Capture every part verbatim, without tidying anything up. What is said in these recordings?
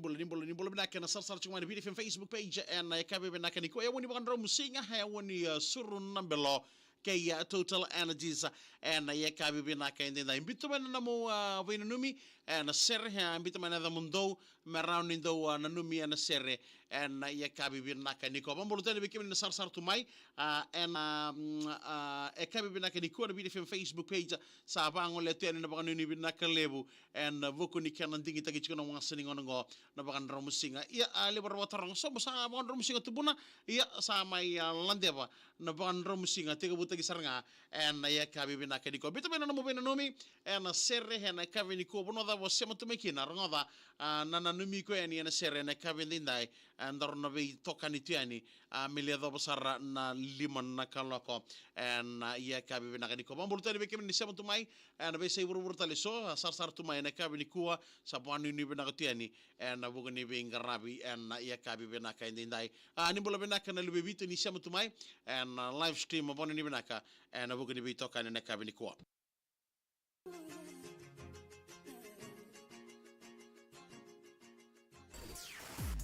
Bula, ni bula, ni bula vinaka ena sarasara tiko mai na Viti F M Facebook page ena yakavi vinaka nikua. E aua ni vakadromu siga, e aua ni, uh, suru na belo kei, uh, Total Energies ena yakavi vinaka edaidai. Biuta mai na nomu, uh, veinanumi ena sere, uh, biuta mai na yacamudou me rawa ni dou, uh, nanumi ena sere ena yakavi vinaka nikua. Vakabula tale vei kemuni na sarasara tu mai, uh, ena, um, uh, yakavi vinaka nikua na Viti F M Facebook page. Sa vagolea tu yani na vakanuinui vinaka levu ena vuku ni kena digitaki tiko na wasa ni gauna oqo na vakadromusiga. Ia, a, levu era vakataroga, sobo sa vakadromusiga tubuna? Ia, sa mai, a, ladeva na vakadromusiga, tekivutaki sara ga ena yakavi vinaka nikua. Biuta mai na nomu veinanumi ena sere ena yakavi nikua. Vanua cava o sema tu mai kina, rogoca, a, na nanumi iko yani ena sere ena yakavi edaidai, a, daru na veitokani tu yani, a, me lai yacova sara na lima na kaloko ena yakavi vinaka nikua. Vakabula tu yani vei kemuni ni sema tu mai ena veiyasai vuravura tale eso, a, sarasara tu mai ena yakavi nikua, sa vakanuinui vinaka tu yani ena vuku ni veiqaravi ena yakavi vinaka edaidai. A, ni bula vinaka na luve i Viti ni sema tu mai ena live stream, vakanuinui vinaka ena vuku ni veitokani ena yakavi nikua.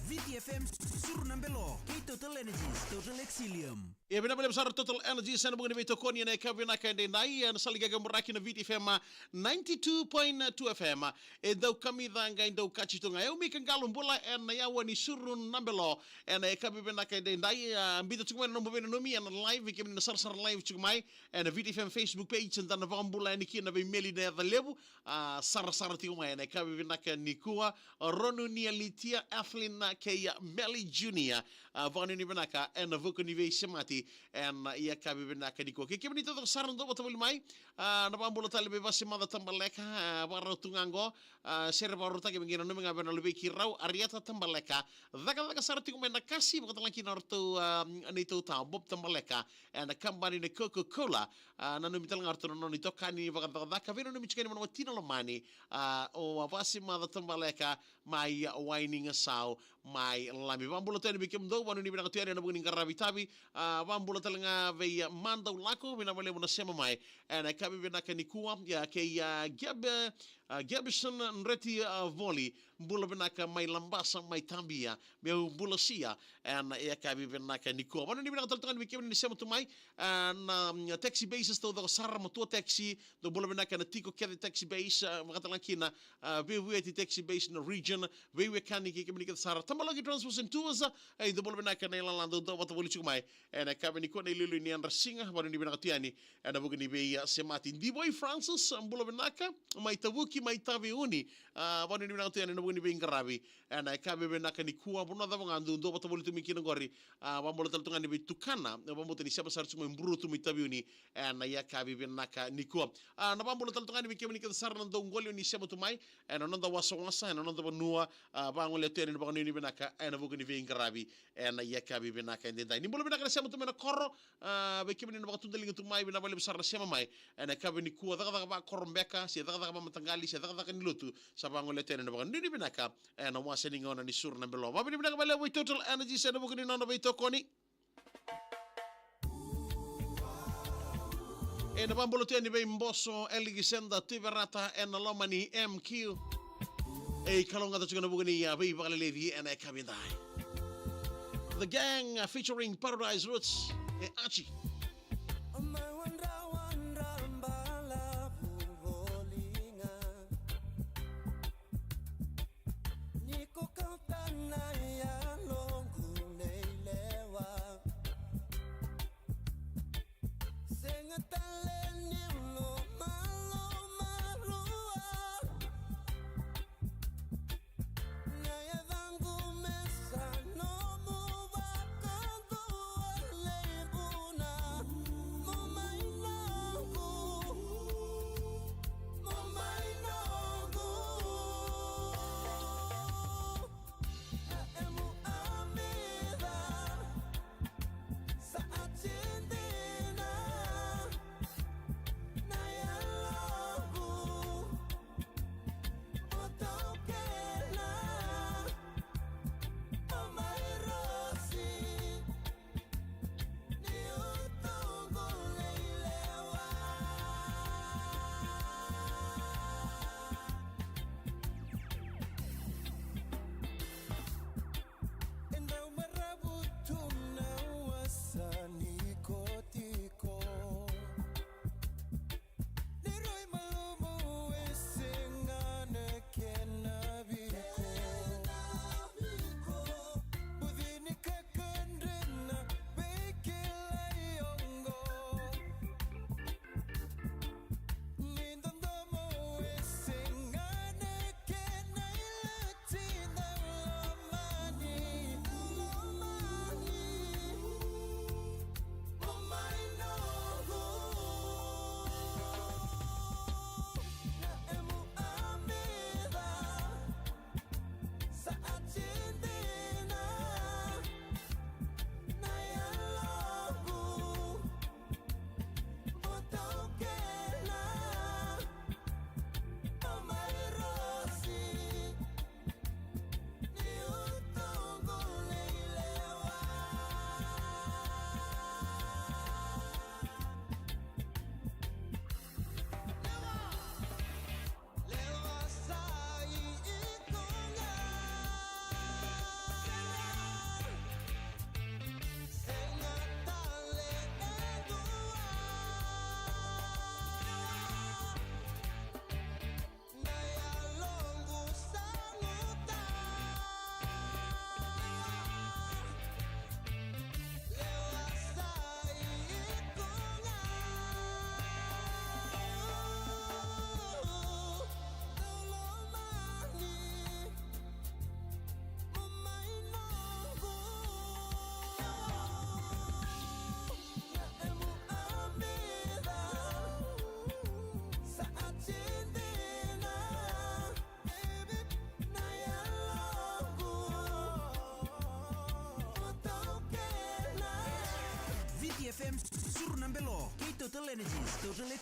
Viti F M, suru na belo kei Total Energies, Total Exilium. Ia, vinaka vakalevu sara Total Energies ena vuku ni veitokoni ena yakavi vinaka edaidai, ena sala ni qaqamuraki na Viti F M ninety-two point two F M. E dau kamica qai dau kaci tu ga. E au Mika Qalobula ena yawa ni suru na belo ena yakavi vinaka edaidai. A, biuta tiko mai na nomu veinanumi ena live, kemuni na sarasara live tiko mai ena Viti F M Facebook page, eda na vakabula yani kina vei Meli na yaca levu. A, sarasara tiko mai ena yakavi vinaka nikua, Ronu, Nia, Litia, Athlin kei Meli Junior. A, vakanuinui vinaka ena vuku ni veisemati ena yakavi vinaka nikua. Kei kemuni taucoko sara na dau vakavoli mai, a, na vakabula tale vei Vasemaca Tabaleka, a, vakarau tu ga oqo, a, sere vakarautaki me qai nanumi ga vei na luvei keirau, Arieta Tabaleka. Cakacaka sara tiko mai Nakasi, vakatalega kina o ratou, a, neitou tau, Bob Tabaleka ena kabani ni Coca-Cola. A, nanumi tale ga o ratou na nona itokani vakacakacaka, veinanumi tiko yani mai na watina lomani, a, o Vasemaca Tabaleka mai Wainigasau, mai Lami. Vakabula tu yani vei kemudou, vakanuinui vinaka tu yani ena vuku ni qaravi tavi. A, vakabula tale ga vei, a, Madaulako, vinaka vakalevu na sema mai ena yakavi vinaka nikua. Ia, kei, a, Gabe, a, Gabson Dreti, a, Voli, bula vinaka mai Labasa, mai Tabia, meu bula sia ena yakavi vinaka nikua. Vakanuinui vinaka tale tu ga yani vei kemuni ni sema tu mai, a, na, mm, taxi bases taucoko sara, Matua Taxi, dou bula vinaka na tiko kece taxi base, a, vakatalega kina, a, Veivueti taxi base na region, veiwekani kei kemuni kece sara, Tabalagi Transfers and Tours, a, e dou bula vinaka na ilala dou dau vakavoli tiko mai ena yakavi nikua, na iliuliu ni yadra siga, vakanuinui vinaka tu yani ena vuku ni veisemati. Divoi Francis, bula vinaka mai Tavuki, mai Taveuni, a, vakanuinui vinaka tu yani ena vuku ni veiqaravi ena yakavi vinaka nikua. Vanua cava ga dou dau vakavoli tu mai kina oqori, a, vakabula tale tu ga yani vei Tukana, vakabauta ni sema sara tiko mai Buru tu mai Taveuni ena yakavi vinaka nikua. A, na vakabula tale tu ga yani vei kemuni kece sara na dau qoli ni sema tu mai ena noda wasawasa, ena noda vanua, a, vagolea tu yani na vakanuinui vinaka ena vuku ni veiqaravi ena yakavi vinaka edaidai. Ni bula vinaka na sema tu mai na koro, a, vei kemuni na vakatudaliga tu mai, vinaka vakalevu sara na sema mai ena yakavi nikua. Cakacaka vakoro beka, se cakacaka vamataqali, se cakacaka ni lotu, sa vagolea tu yani na vakanuinui vinaka ena wasa ni gauna ni suru na belo. Vakanuinui vinaka vakalevu vei Total Energies ena vuku ni nona veitokoni. Ena vakabula tu yani vei Boso Alexander Tiverata ena loma ni M Q. E kalougata tiko na vuku ni, a, veivakaleleci ena yakavi edai. The Gang, a, featuring Paradise Roots, e Achi.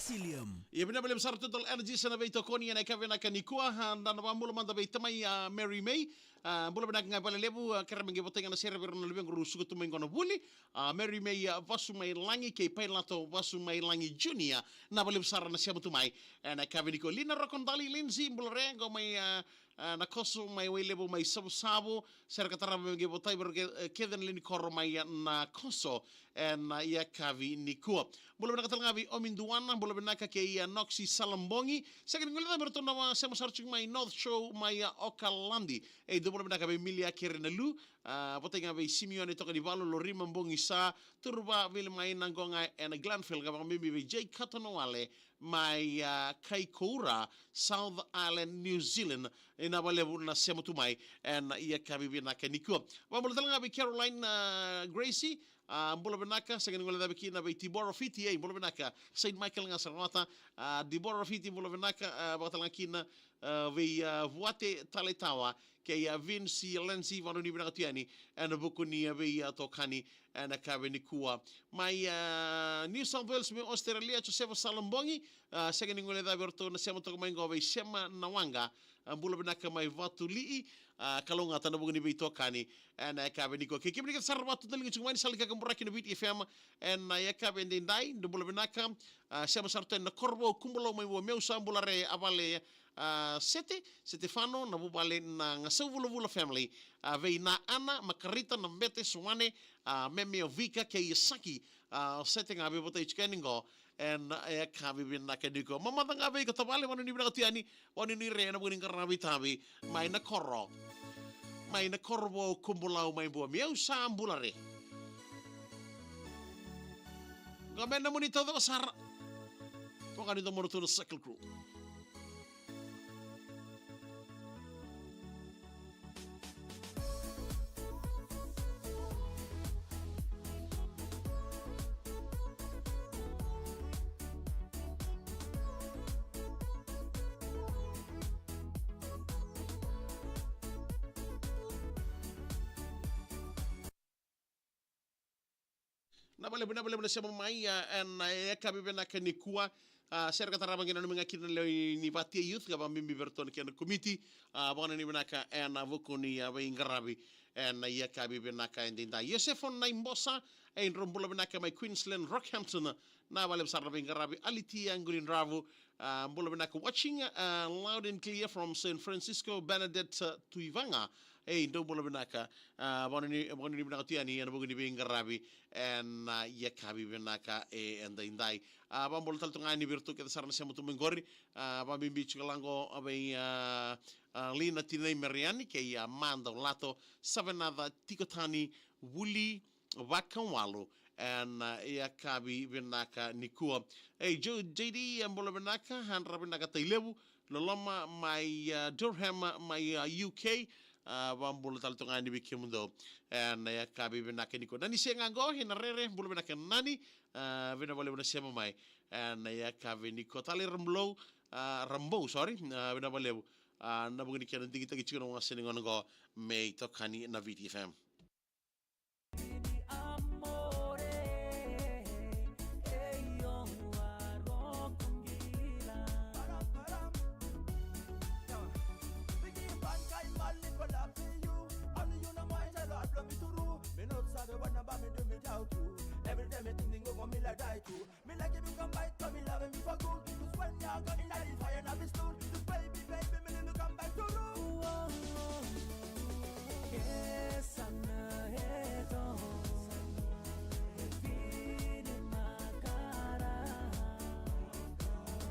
Tilium. Ia vinaka vakalevu sara Total Energies ena veitokoni ena yakavi vinaka nikua, a, da na vakabula mada vei tamai, a, Mary May. A, bula vinaka ga vakalevu, a, kerea me qai votai ga na sere vei rau na luvequ rau suka tu mai qo na vuli. A, Mary May, a, Vasu mai Lagi kei Pailato Vasu mai Lagi Junior. Vinaka vakalevu sara na sema tu mai ena yakavi nikua. Lina Rokodali Lindsay, bula re, qo mai, a, a, Nakoso mai Wailevu mai Savusavu. Sere ka tarava me qai votai vei rau ke-, e, kece na lewe ni koro mai, a, Nakoso ena, a, yakavi nikua. Bula vinaka tale ga vei Omi Duana, bula vinaka kei, a, Noxi Salabogi. Sega ni guilecavi me ratou na, a, sema sara tiko mai North Shore mai, a, Okaladi. E dou bula vinaka vei Milia Kerenalu, a, votai ga vei Simione Tokanivalu, Lorima Bogisa, Turuva Vili mai na qo ga ena Glenville, ka vakabibi vei Jay Katonawale mai, a, Kaikoura, South Island, New Zealand. Vinaka vakalevu na sema tu mai ena yakavi vinaka nikua. Vakabula tale ga vei Caroline, a, Gracie, a, bula vinaka, sega ni guilecavi kina vei Tibora Fiti, ei, bula vinaka, Saint Michael ga sa rawata, a, Tibora Fiti, bula vinaka, a, vakatale ga kina, a, vei, a, Vuate Taletawa, kei, a, Vinci Lenci, vanuinui vinaka tu yani ena vuku ni, a, veitokani ena yakavi nikua. Mai, a, New South Wales mai Australia, Josefa Salabogi, a, sega ni guilecavi ratou na sema toka mai qo vei Sema Nawaqa, a, bula vinaka mai Vatulii, a, kalougata na vuku ni veitokani ena yakavi nikua. Kei kemuni kece sara vatu tale ga tiko mai ni sala ni kakaburaki na Viti F M ena yakavi edaidai, dou bula vinaka, a, sema sara tu yani na Korovou Kubulau mai Vua, meu sa bula re, a vale, a, Sete, Setefano, na vuvale na Gasau Vulavula family, a, vei na Ana, Makarita, na Bete, Suane, a, Meme, o Vika kei Saki, a, Sete ga veivotai tiko yani qo ena yakavi vinaka nikua. Mamaca ga vei iko tavale, vanuinui vinaka tu yani, vanuinui re ena vuku ni qaravi tavi mai na koro, mai na Korovou Kubulau mai Vua, meu sa bula re. Qo me nomuni taucoko sara. Voqa ni domona tu na Circle Crew. Vinaka vakalevu, vinaka vakalevu na sema mai, a, ena, e, yakavi vinaka nikua. A, sere ka tarava qai nanumi ga kina na lewe ni Vati Youth, ka vakabibi vei ratou na kena komiti, a, vakanuinui vinaka ena vuku ni, a, veiqaravi ena yakavi vinaka edaidai. Iosefa Naibosa, e, drau bula vinaka mai Queensland, Rockhampton, vinaka vakalevu sara na veiqaravi. Alitia Qulidravu, a, bula vinaka, watching, a, loud and clear from San Francisco, Bernadette, a, Tuivaga. Ei, dou bula vinaka, a, vakanuinui, vakanuinui vinaka tu yani ena vuku ni veiqaravi ena, a, yakavi vinaka, e, edaidai. A, vakabula tale tu ga yani vei iratou kece sara na sema tu mai qori, a, vakabibi tiko ga qo vei, a, a, Lina Tinai Mariani kei, a, Mada Lato, Savenaca Tikotani, Vuli Vakawalu, ena, a, yakavi vinaka nikua. Ei, Joe, J D, a, bula vinaka, Andra vinaka Tailevu, Loloma mai, a, Durham mai, a, U K, a, vakabula tale tu ga yani vei kemudou ena, a, yakavi vinaka nikua. Nani Sega qo, ena Rere, bula vinaka Nani, a, vinaka vakalevu na sema mai ena, a, yakavi nikua. Tale Rambou, a, Rambou, sorry, a, vinaka vakalevu, a, na vuku ni kena digitaki tiko na wasa ni gauna qo me itokani na Viti F M. Me no sabe what number me do me doubt you. Every day me think go go me la die too. Me like if you come by, tell me love me for good. Cause when you got in that fire, now be stone. Cause baby, baby, me need to come back to room. Whoa, whoa, whoa. Yes, I'm not at all. Vini makara.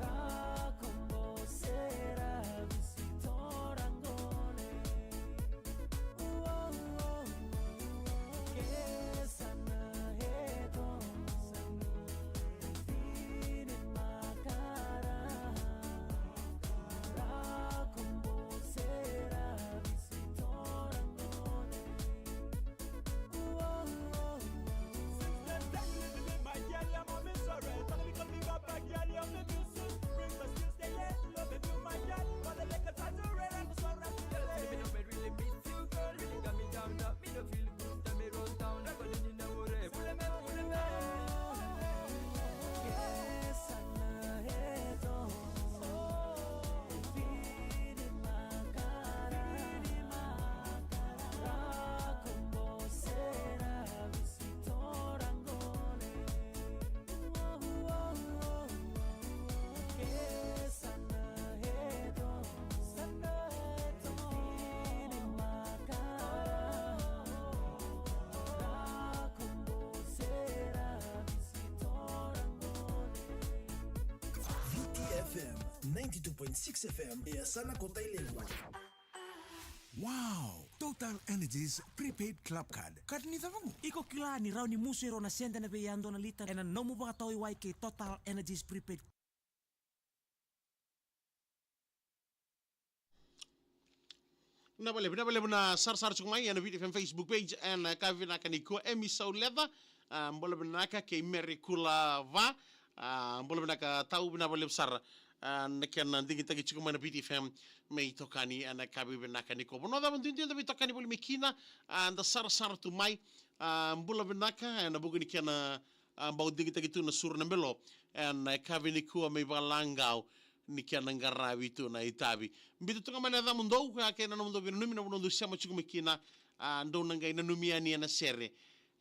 Rakombo sera visitora ngone. Whoa, whoa, whoa, whoa. Yes, I'm not at all. F M, ninety-two point six F M, e yasana ko Tailevu. Wow! Total Energies Prepaid Club Card. Card ni cava qo? Iko kila ni rawa ni musu e rua na sede na veiyadua na lita ena nomu vakatawaiwai kei Total Energies Prepaid. Vinaka vakalevu, vinaka vakalevu na sarasara tiko mai ena Viti F M Facebook page ena yakavi vinaka nikua. Emi Sauleca, a, bula vinaka kei Mary Kulava, a, bula vinaka tau, vinaka vakalevu sara, a, na kena digitaki tiko mai na Viti F M me itokani ena yakavi vinaka nikua. Vanua cava duidui eda veitokani voli mai kina, a, da sarasara tu mai, a, bula vinaka ena vuku ni kena, a, bau digitaki tu na Suru na Belo ena yakavi nikua me ivakalagau ni kena qaravi tu na itavi. Biuta tu ga mai na yacamudou, a, kei na nomudou veinanumi, na nomudou sema tiko mai kina, a, dou na qai nanumi yani ena sere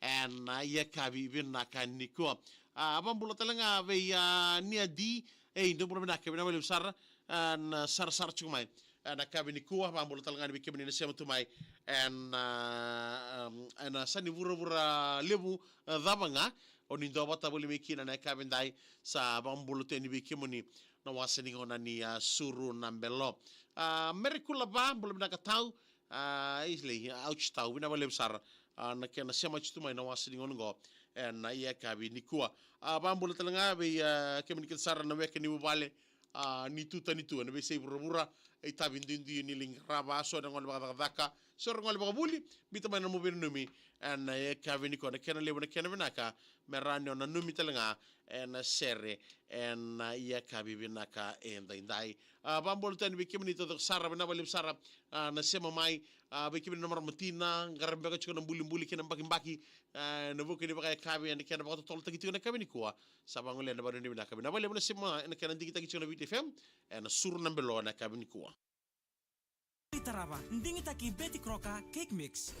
ena yakavi vinaka nikua. A, vakabula tale ga vei, a, Nia D, ei, dou bula vinaka, vinaka vakalevu sara, a, na sarasara tiko mai ena yakavi nikua. Vakabula tale ga yani vei kemuni na sema tu mai ena, a, ena yasa ni vuravura levu, a, cava ga o ni duavata voli mai kina ena yakavi edai. Sa vakabula tu yani vei kemuni na wasa ni gauna ni, a, Suru na Belo. A, Mary Kulava, bula vinaka tau, a, Isley, ouch tau, vinaka vakalevu sara, a, na kena sema tiko tu mai na wasa ni gauna oqo ena yakavi nikua. A, vakabula tale ga vei, a, kemuni kece sara na weka ni vuvale, a, ni tu tani tu ena veiyasai vuravura, itavi duidui ni lai qarava, so na gole vakacakacaka, so na gole vakavuli, biuta mai na nomu veinanumi ena yakavi nikua. Na kena levu, na kena vinaka, me rawa ni o nanumi tale ga ena sere ena yakavi vinaka edaidai. A, vakabula tu yani vei kemuni taucoko sara, vinaka vakalevu sara, a, na sema mai, a, vei kemuni na marama tina, qaravi beka tiko na bulibuli kei na bakibaki, a, ena vuku ni vakayakavi ena kena vakatotolotaki tiko na yakavi nikua. Sa vagolea na vakananumi vinaka, vinaka vakalevu na sema ena kena digitaki tiko na Viti F M ena Suru na Belo ena yakavi nikua. Tarava, digitaki Betty Crocker Cake Mix.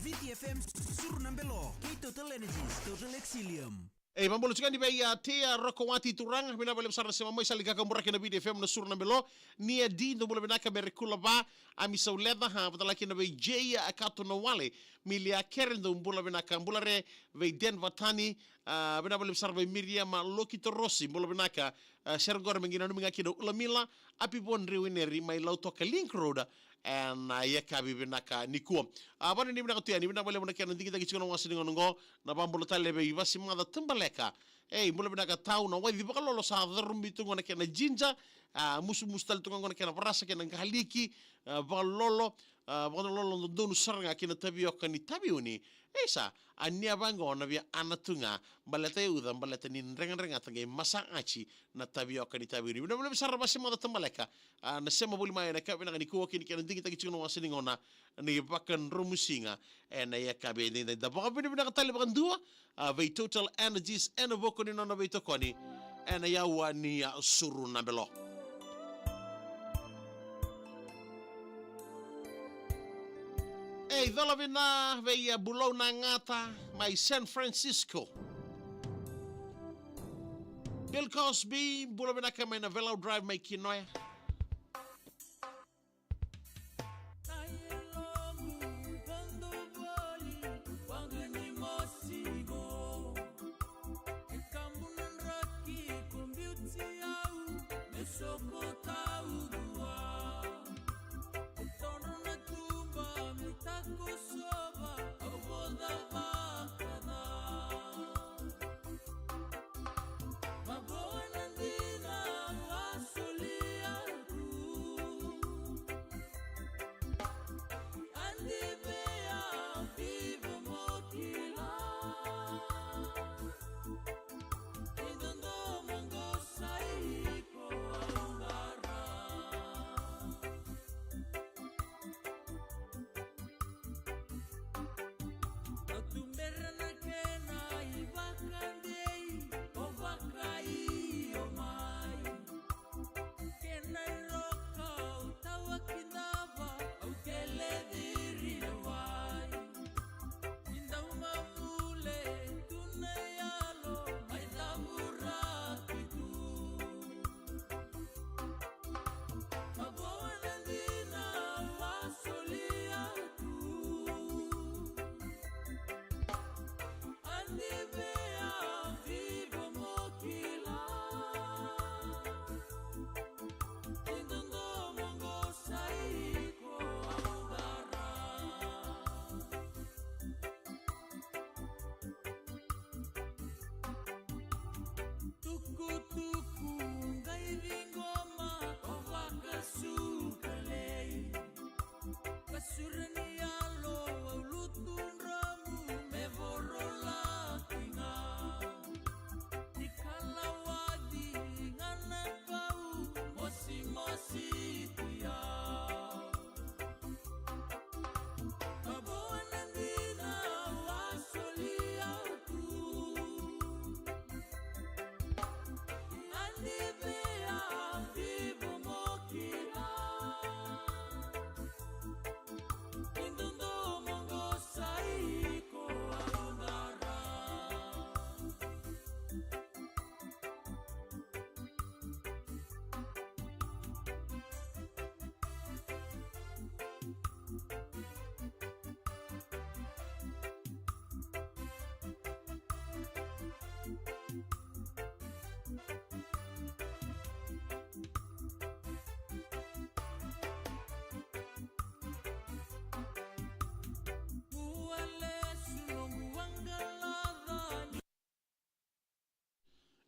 Viti F M, Suru na Belo kei Total Energies, Total Excellium. Ei, vakabula tiko yani vei, a, Tea Rokowati Turaga, vinaka vakalevu sara na sema mai, sa lai kakaburaki na Viti F M na Suru na Belo. Nia D, dou bula vinaka. Mary Kulava, Emi Sauleca, a, vata tale kina vei Jay, a, Kato Nawale, Milia Kere, dou bula vinaka. Bula re vei Denver Tani, a, vinaka vakalevu sara vei Miriam, a, Loki Torosi, bula vinaka. A, sere qori me qai nanumi ga kina o Ulamila Apivon Riwineri mai Lautoka Link Road ena yakavi vinaka nikua. A, vakananumi vinaka tu yani, vinaka vakalevu na kena digitaki tiko na wasa ni gauna oqo. Na vakabula tale vei Vasimaca Tabaleka. Ei, bula vinaka tau, na waici vakalolo sa carubi tu qo na kena jinja, a, musumusu tale tu ga qo na kena varasa kei na qaliki, a, vakalolo, a, vakalolo dodonu sara ga kei na tavioka ni taviuni. Ei sa, a, ni a vaqo na via ana tu ga, baleta e uca, baleta ni dregadregata qai masa ati na tavioka ni taviuni. Vinaka vakalevu sara Vasimaca Tabaleka, a, na sema voli mai ena yakavi vinaka nikua kei na kena digitaki tiko na wasa ni gauna ni Vakadromusiga ena yakavi edaidai. Da vakavinavinaka tale vakadua, a, vei Total Energies ena vuku ni nona veitokoni ena yaua ni, a, Suru na Belo. Ei, cola vina vei, a, Bulou Nagata mai San Francisco. Bill Cosby, bula vinaka mai na Velau Drive mai Kinoya.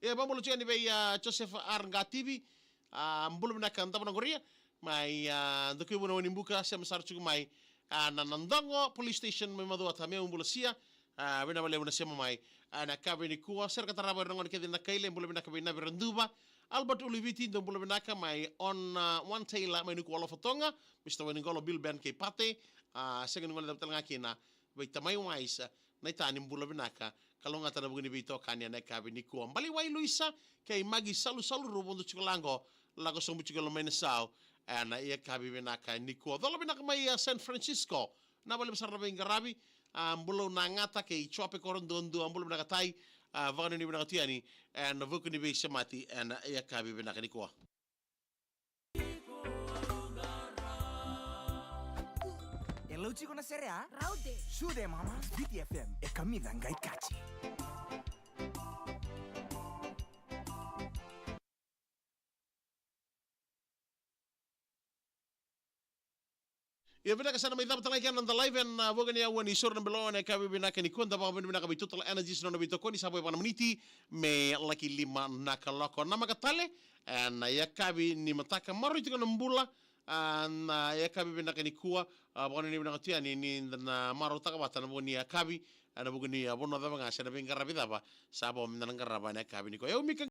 E vakabula tiko yani vei a Joseph R Gativi, a bula vinaka Davo na Qoria, mai a Dukui Vuna Wainibuka, sema sara tiko mai a na Nadogo Police Station mai Macuata, meu bula sia, a vinaka vakalevu na sema mai. A na yakavi nikua, sera ka tarava ira na gone kece na Kaile, bula vinaka vei Navi Raduva, Albert Uliviti, dou bula vinaka mai on a One Tailor, mai Nukualofa Toga, Mister Wainiqolo, Bill Ben kei Pate, a sega ni gole cava tale ga kina, vei tamai Waisa, na itani bula vinaka, kalougata na vuku ni veitokani ena yakavi nikua. Baliwai Luisa, kei Magi Salusalu, rau vodo tiko laqo, lako sobu tiko lo mai na sau, ena yakavi vinaka nikua. Cola vinaka mai a San Francisco, na vale sara na veiqaravi, a Bulou Nagata, kei Jope Koroduadua, bula vinaka tai, a vakanuinui vinaka tu yani, ena vuku ni veisemati, ena yakavi vinaka nikua. E lau tiko na sere a? Raude. Sude mama. Viti F M, e kamica qai kaci. Ia vinaka, sa na mai cava tale ga kina na noda live ena vuqa ni aua ni soro na belo ena yakavi vinaka nikua. Da vakavinavinaka vei Total Energies na nona veitokoni, sa vo e va na miniti me laki lima na kaloko. Na maka tale ena yakavi ni mataka, maroroi tiko na bula, a, na yakavi vinaka nikua, a, vakanuinui vinaka tu yani ni da na marautaka vata na vuku ni yakavi, a, na vuku ni, a, vanua cava ga se na veiqaravi cava sa vo me da na qarava ena yakavi nikua. Au Mika